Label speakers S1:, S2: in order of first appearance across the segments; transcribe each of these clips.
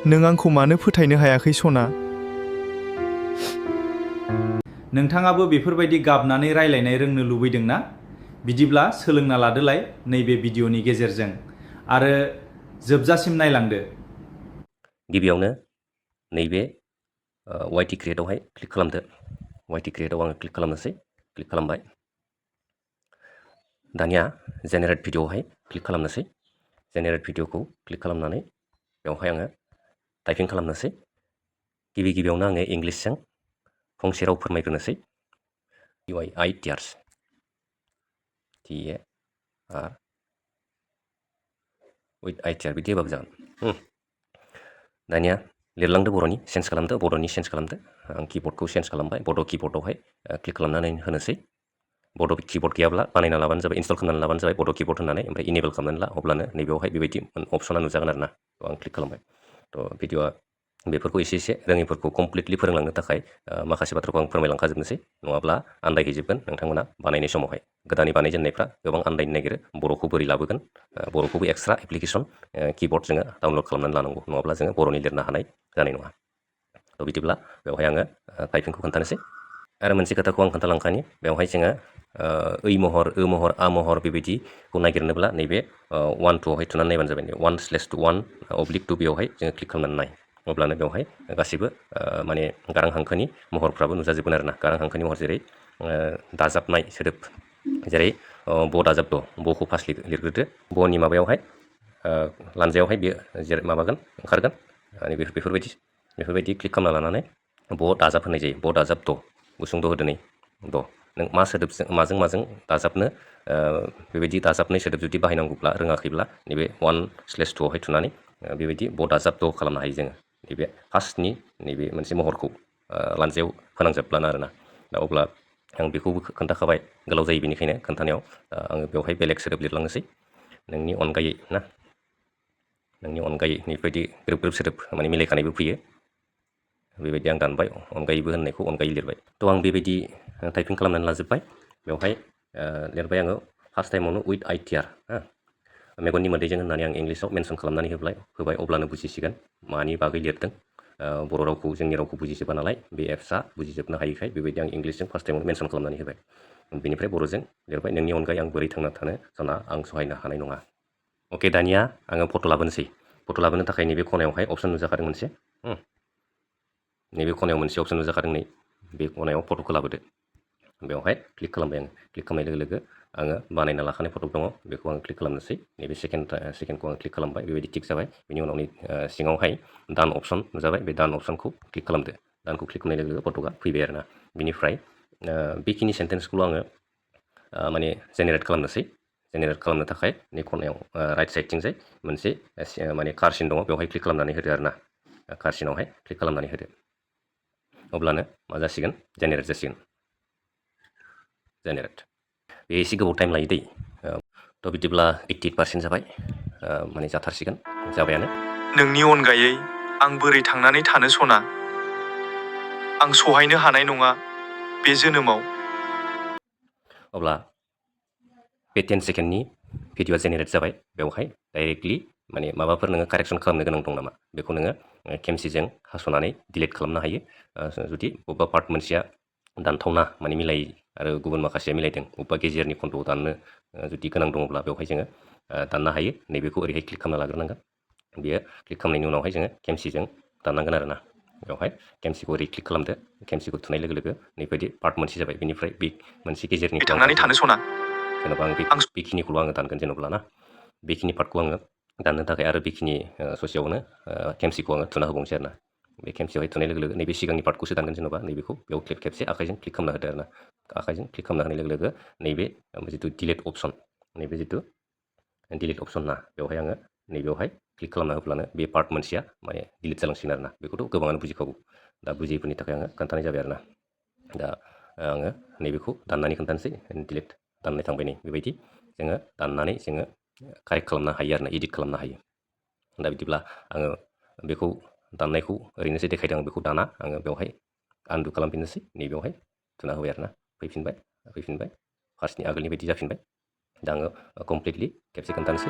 S1: नों आंखौ मानो फोथायनो हायाखै सना?
S2: नोंथाङाबो बेफोरबायदि गाबनानै रायलायनाय रोंनो लुबैदों ना? बिदिब्ला सोलोंना लादोलाय नैबे भिडिअनि गेजेरजों आरो जोबजासिम नायलांदो।
S3: गिबियावनो नैबे वाइटि क्रिएटआवहाय क्लिक खालामदो। वाइटि क्रिएटआव आङो क्लिक खालामनोसै। क्लिक खालामबाय। दानिया जेनेरेट भिडिअआवहाय क्लिक खालामनोसै। जेनेरेट भिडिअखौ क्लिक खालामनानै बेवहाय आङो टाइपिं खालामनोसै। गिबियावनो आङो इंलिसजों फंसे राव फोरमायग्रोनोसै। UII टियार्स TAR विथ ITR बिदि होबाबो जागोन। दानिया लिरलांदो बर'नि चेन्ज खालामदो। बर'नि चेन्ज खालामदो। आं किबर्डखौ चेन्ज खालामबाय। बड' किबर्डआवहाय क्लिक खालामनानै होनोसै। बड' किबर्ड गैयाब्ला बानायना लाबानो जाबाय, इनस्टल खालामनानै लाबानो जाबाय बड' किबर्ड होननानै, ओमफ्राय इनेबल खालामनानै ला, अब्लानो नैबेयावहाय बेबायदि अपसना नुजागोन आरोना। आं क्लिक खालामबाय। थ' भिडिअआ बेफोरखौ एसे रोङिफोरखौ कमप्लिटलि फोरोंलांनो थाखाय माखासे बाथ्राखौ आं फोरमायलांखाजोबनोसै, नङाब्ला आन्दायहैजोबगोन नोंथांमोना बानायनाय समावहाय। गोदानै बानायजेननायफ्रा गोबां आन्दायनो नागिरो। बर'खौ बोरै लाबोगोन, बर'खौबो एक्सट्रा एप्लिकेसन किबर्ड जोङो डाउनलड खालामनानै लानांगौ, नङाब्ला जोङो बर'नि लिरनो हानाय जानाय नङा। थ' बिदिब्ला बेवहाय आङो टाइपिंखौ खोन्थानोसै। आरो मोनसे खोथाखौ आं खोन्थालांखानि, बेवहाय जोङो ऐ महर, ओ महर, आ महर बेबायदिखौ नागिरनोब्ला नैबे 1 2 आवहाय थुनानै नायबानो जाबाय। 1/1/2 बेवहाय जोङो क्लिक खालामनानै नाय, अब्लानो बेवहाय गासिबो माने गारां हांखोनि महरफ्राबो नुजाजोबगोन आरोना। गारां हांखोनि महर जेरै दाजाबनाय सोदोब, जेरै ब दाजाब द, बखौ फार्स्ट लिरग्रोदो। बनि माबायावहाय लानजायावहाय बेयो जेरै माबागोन ओंखारगोन। बेफोरबायदि क्लिक खालामना लानानै ब दाजाब होनाय जायो। ब दाजाब द, गुसुं द होदो नै द। नों मा सोदोबजों माजों दाजाबनो बेबायदि दाजाबनाय सोदोब जुदि बाहायनांगौब्ला रोङाखैब्ला नैबे 1/2 आवहाय थुनानै बेबायदि ब दाजाब द खालामनो हायो जोङो। नैबे फार्स्टनि नैबे मोनसे महरखौ लानजायाव फोनांजोबब्लानो आरोना। दा अब्ला आं बेखौबो खोन्थाखाबाय, गोलाव जायो बेनिखायनो खोन्थानायाव आङो बेवहाय बेलेग सोदोब लिरलांनोसै। नोंनि अनगायै ना, नोंनि अनगायै बेबायदि ग्रोब ग्रोब सोदोब माने मिलायखानायबो फैयो। बेबायदि आं दानबाय, अनगायैबो होननायखौ अनगायै लिरबाय। थ' आं बेबायदि टाइपिं खालामनानै लाजोब्बाय। बेवहाय लिरबाय आङो फार्स्ट टाइमावनो विथ ITR, मेगननि मोदैजों होननानै आं इंलिसाव मेनसन खालामनानै होबाय, अब्लानो बुजिसिगोन मानि बागै लिरदों। बर' रावखौ, जोंनि रावखौ बुजिजोबा नालाय, बे एप्सआ बुजिजोबनो हायैखाय बेबायदि आं इंलिसजों फार्स्ट टाइमाव मेनसन खालामनानै होबाय। बेनिफ्राय बर'जों लिरबाय, नोंनि अनगायै आं बोरै थांना थानो सना, आं सहायनो हानाय नङा। अके, दानिया आङो फट' लाबोनोसै। फट' लाबोनो थाखाय नैबे खनायावहाय अपसन नुजाखादों मोनसे। नैबे खनायाव मोनसे अपसन नुजाखादों, नै बे खनायाव फट'खौ लाबोदो। बेवहाय क्लिक खालामबाय आङो। क्लिक खालामनाय लोगो लोगो आङो बानायना लाखानाय फट' दङ, बेखौ आं क्लिक खालामनोसै। नैबे सेकेन्डखौ आं क्लिक खालामबाय, बेबायदि टिक जाबाय। बेनि उनाव सिङावहाय दान अपसन नुजाबाय, बे दान अपसनखौ क्लिक खालामदो। दानखौ क्लिक खालामनाय लोगो लोगो फट'आ फैबाय आरोना। बिनिफ्राय बेखिनि सेन्टेन्सखौल' आङो माने जेनेरेट खालामनोसै। जेनेरेट खालामनो थाखाय नै खनायाव राइट साइडथिंजाय मोनसे माने कारसिन दङ, बेवहाय क्लिक खालामनानै होदो आरोना। कारसिनावहाय क्लिक खालामनानै होदो, अब्लानो मा जासिगोन, जेनेरेट जासिगोन। जेनेरेट बे एसे गोबाव टाइम लायो दै। थ' बिदिब्ला 88% जाबाय, माने जाथारसिगोन, जाबायानो।
S1: नोंनि अनगायै आं बोरै थांनानै थानो सना? आं सहायनो हानाय नङा बे जोनोमाव।
S3: अब्ला बे 10 सेकेन्डनि भिडिअआ जेनेरेट जाबाय। बेवहाय डाइरेक्टलि माने माबाफोर नोङो कारेक्सन खालामनो गोनां दं नामा, बेखौ नोङो खेमसिजों हास'नानै डिलिट खालामनो हायो। जुदि बबेबा पार्ट मोनसेया दानथावना माने मिलायै आरो गुबुन माखासेया मिलायदों, बबेबा गेजेरनि खन्द'आव दाननो जुदि गोनां दङब्ला बेवहाय जोङो दाननो हायो। नैबेखौ ओरैहाय क्लिक खालामना लाग्रोनांगोन। बेयो क्लिक खालामनायनि उनावहाय जोङो खेमसिजों दाननांगोन आरोना। बेवहाय खेमसिखौ ओरै क्लिक खालामदो। खेमसिखौ थुनाय लोगो लोगो नैबायदि पार्ट मोनसे जाबाय। बेनिफ्राय बे मोनसे गेजेरनिखौ आं
S1: थांनानै थानो सना।
S3: जेन'बा आं बेखिनिखौल' आङो दानगोन जेन'ब्ला ना। बेखिनि पार्टखौ आङो दाननो थाखाय आरो बेखिनि ससेयावनो खेमसिखौ आङो थुना होबावनोसै आरोना। बे खेमसियावहाय थुनाय लोगो लोगो नैबे सिगांनि पार्टखौसो दानगोन जेन'बा, नैबेखौ बेयाव खेबसे आखाइजों क्लिक खालामना होदो आरोना। आखाइजों क्लिक खालामना होनाय लोगो लोगो नैबे जिथु डिलिट अपसन, नैबे जिथु डिलिट अपसन ना, बेवहाय आङो नैबेयावहाय क्लिक खालामना होब्लानो बे पार्ट मोनसेया माने डिलिट जालांसिगोन आरोना। बेखौथ' गोबाङानो बुजिखागौ, दा बुजियैफोरनि थाखाय आङो खोन्थानाय जाबाय आरोना। दा आङो नैबेखौ दाननानै खोन्थानोसै। डिलिट दाननाय थांबाय नै बेबायदि जोङो दाननानै जोङो कारेक्ट खालामनो हायो आरोना, एडिट खालामनो हायो। दा बिदिब्ला आङो बेखौ दाननायखौ ओरैनोसो देखायदों, आं बेखौ दाना, आङो बेवहाय आनडु खालामफिननोसै। नैबेयावहाय थुना होबाय आरोना, फैफिनबाय फार्स्टनि आगोलनि बायदि जाफिनबाय। दा आङो कमप्लिटलि खेबसे खोन्थानोसै।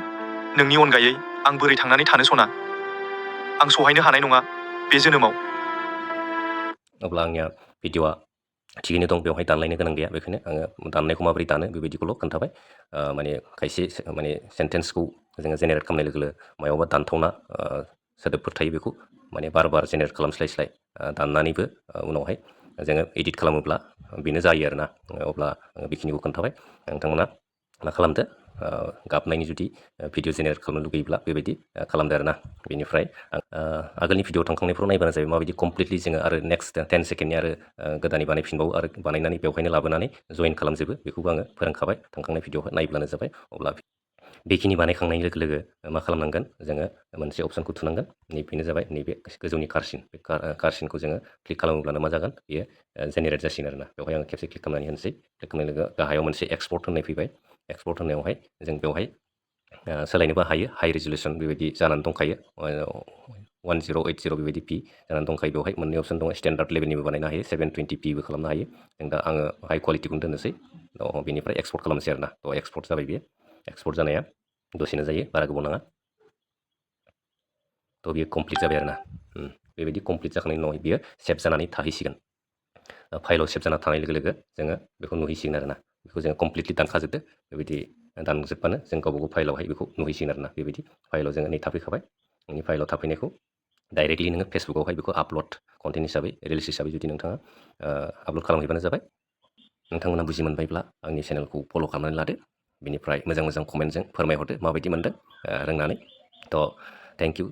S1: नोंनि अनगायै आं बोरै थांनानै थानो सना? आं सहायनो हानाय नङा बे जोनोमाव।
S3: अब्ला आंनिया भिडिअआ थिगैनो दं, बेवहाय दानलायनो गोनां गैया। बेखायनो आङो दाननायखौ माबोरै दानो बेबायदिखौल' खोन्थाबाय। माने खायसे माने सेन्टेन्सखौ जोङो जेनेरेट खालामनाय लोगो लोगो मायावबा दानथावना सोदोबफोर थायो, बेखौ माने बार बार जेनेरेट खालामस्लायस्लाय दाननानैबो उनावहाय जोङो एडिट खालामोब्ला बेनो जायो आरोना। अब्ला बेखिनिखौ खोन्थाबाय। नोंथांमोना मा खालामदो, गाबनायनि जुदि भिडिअ जेनेरेट खालामनो लुगैयोब्ला बेबायदि खालामदो आरोना। बेनिफ्राय आगोलनि भिडिअ थांखांनायफ्राव नायबानो जाबाय माबायदि कमप्लिटलि जोङो आरो नेक्स्ट 10 सेकेन्डनि आरो गोदानै बानायफिनबावो आरो बानायनानै बेवहायनो लाबोनानै जइन खालामजोबो। बेखौबो आङो फोरोंखाबाय, थांखांनाय भिडिअखौ नायब्लानो जाबाय। अब्ला बेखिनि बानायखांनायनि लोगो लोगो मा खालामनांगोन, जोङो मोनसे अपसनखौ थुनांगोन। बेनो जाबाय नैबे गोजौनि कारसिन। बे कारसिनखौ जोङो क्लिक खालामोब्लानो मा जागोन, बेयो जेनेरेट जासिगोन आरोना। बेवहाय आं खेबसे क्लिक खालामनानै होनोसै। क्लिक खालामनाय लोगो गाहायाव मोनसे एक्सपर्ट होननाय फैबाय। एक्सपर्ट होननायावहाय जों बेवहाय सोलायनोबो हायो। हाइ रेजुलेसन बेबायदि जानानै दंखायो। 1080 बेबायदि पि जानानै दंखायो। बेवहाय मोननै अपसन दङ, स्टेन्डार्ड लेभेलनिबो बानायनो हायो, 720pबो खालामनो हायो। जों दा आङो हाइ कुवालिटिखौनो दोननोसै। बेनिफ्राय एक्सपर्ट खालामनोसै आरोना। एक्सपर्ट जाबाय बेयो। एक्सपर्ट जानाया दसेनो जायो, बारा गोबाव नाङा। बेयो कमप्लिट जाबाय आरोना। बेबायदि कमप्लिट जाखांनायनि उनाव बियो सेभ जानानै थाहैसिगोन। फाइलाव सेभ जाना थानाय लोगो लोगो जोङो बेखौ नुहैसिगोन आरोना। बेखौ जोङो कमप्लिटलि दानखाजोबदो। बेबायदि दानजोबबानो जों गावबा गाव फाइलावहाय बेखौ नुहैसिगोन आरोना। बेबायदि फाइलाव जोङो नै थाफैखाबाय। नोंनि फाइलाव थाफैनायखौ डाइरेक्टलि नोङो फेसबुकावहाय बेखौ आपल'ड कन्टेन्ट हिसाबै, रिल्स हिसाबै जुदि नोंथाङा आपल'ड खालामहैबानो जाबाय। नोंथांमोना बुजि मोनबायब्ला आंनि चेनेलखौ फल' खालामनानै लादो। बेनिफ्राय मोजां मोजां कमेन्टजों फोरमायहरदो माबायदि मोनदों रोंनानै। Thank you.